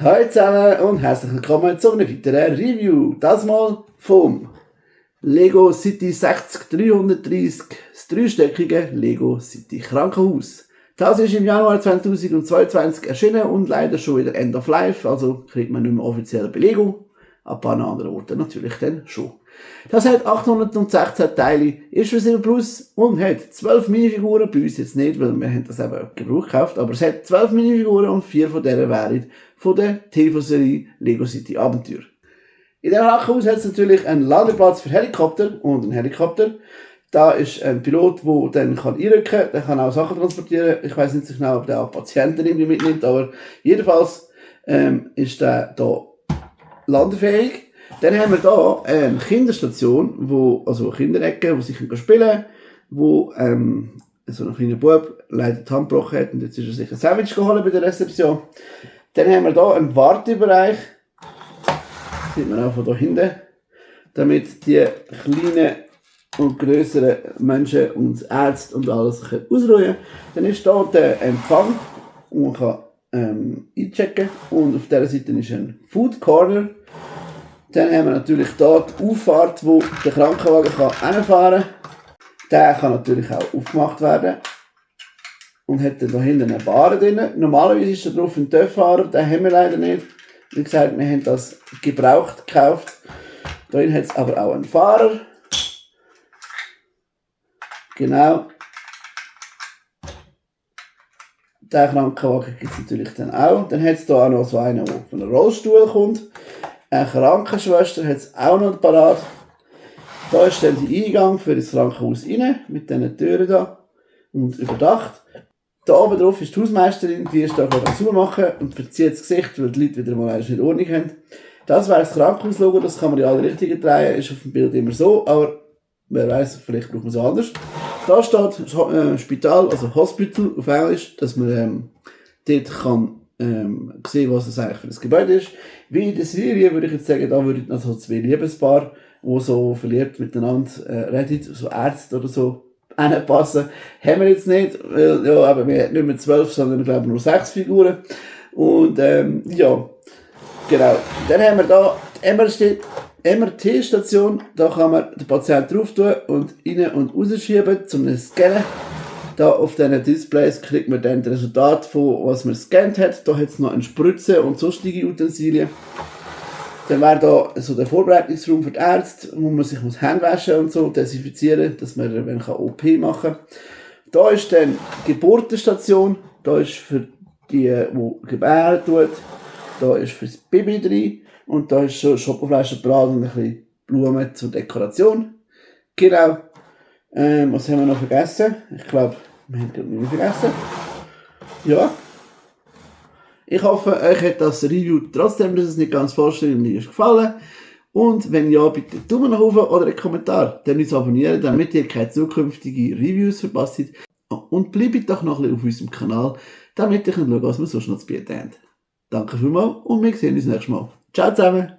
Hallo zusammen und herzlich willkommen zu einem weiteren Review. Das mal vom Lego City 60330, das dreistöckige Lego City Krankenhaus. Das ist im Januar 2022 erschienen und leider schon wieder End of Life, also kriegt man nicht mehr offiziell bei Lego. An ein paar anderen Orten natürlich dann schon. Das hat 816 Teile, ist für 7 Plus und hat 12 Minifiguren, bei uns jetzt nicht, weil wir haben das eben Gebrauch gekauft, aber es hat 12 Minifiguren und 4 von denen wären von der TV-Serie Lego City Abenteuer. In diesem Krankenhaus hat es natürlich einen Landeplatz für Helikopter und einen Helikopter. Da ist ein Pilot, der dann einrücken kann, der kann auch Sachen transportieren. Ich weiss nicht so genau, ob der auch Patienten irgendwie mitnimmt, aber jedenfalls ist der hier landefähig. Dann haben wir hier eine Kinderstation, also Kinderecke, wo sie spielen können, wo so ein kleiner Bub leider die Hand gebrochen hat und jetzt ist er sich ein Sandwich geholt bei der Rezeption. Dann haben wir hier einen Wartebereich, das sieht man auch von hier hinten, damit die kleinen und grösseren Menschen und Ärzte und alles ausruhen können. Dann ist hier der Empfang, wo man kann einchecken kann, und auf dieser Seite ist ein Food Corner. Dann haben wir natürlich hier die Auffahrt, wo der Krankenwagen hinfahren kann. Der kann natürlich auch aufgemacht werden. Und hat dann hier hinten eine Bar drin. Normalerweise ist da drauf ein TÜV-Fahrer, den haben wir leider nicht. Wie gesagt, wir haben das gebraucht gekauft. Darin hat es aber auch einen Fahrer. Genau. Den Krankenwagen gibt es natürlich dann auch. Dann hat es hier auch noch so einen, der von einem Rollstuhl kommt. Eine Krankenschwester hat es auch noch parat. Da ist dann der Eingang für das Krankenhaus rein, mit diesen Türen hier und überdacht. Da oben drauf ist die Hausmeisterin, die ist da gerade zumachen und verzieht das Gesicht, weil die Leute wieder mal nicht in Ordnung haben. Das wäre das Krankenhauslogo, das kann man in alle Richtungen drehen, ist auf dem Bild immer so, aber wer weiß, vielleicht braucht man es anders. Da steht Spital, also Hospital auf Englisch, dass man dort kann sehen, was es eigentlich für das Gebäude ist. Wie in der Serie würde ich jetzt sagen, da würden also zwei Liebespaare, die so verliebt miteinander reden, so Ärzte oder so, passen. Haben wir jetzt nicht, weil ja, aber wir haben nicht mehr 12, sondern ich glaube nur 6 Figuren. Und ja, genau. Dann haben wir da die MRT-Station, da kann man den Patienten drauf tun und rein und rausschieben zum Scannen. Da auf diesen Displays kriegt man dann das Resultat von was man gescannt hat. Da hat es noch eine Spritze und sonstige Utensilien. Dann wäre da so der Vorbereitungsraum für die Ärzte, wo man sich Hände waschen und so desinfizieren, dass man dann OP machen kann. Da ist dann die Geburtenstation. Da ist für die, die gebären tut. Da ist für das Baby drin. Und da ist schon Schokoflaschenbrot und ein bisschen Blumen zur Dekoration. Genau. Was haben wir noch vergessen? Ich glaube, wir haben nichts mehr vergessen. Ja. Ich hoffe, euch hat das Review trotzdem, dass es nicht ganz vollständig ist, gefallen. Und wenn ja, bitte Daumen nach oben oder einen Kommentar. Dann uns abonnieren, damit ihr keine zukünftigen Reviews verpasst. Und bleibt doch noch ein bisschen auf unserem Kanal, damit ihr schauen, was wir sonst noch zu bieten haben. Danke vielmals und wir sehen uns nächstes Mal. Ciao zusammen!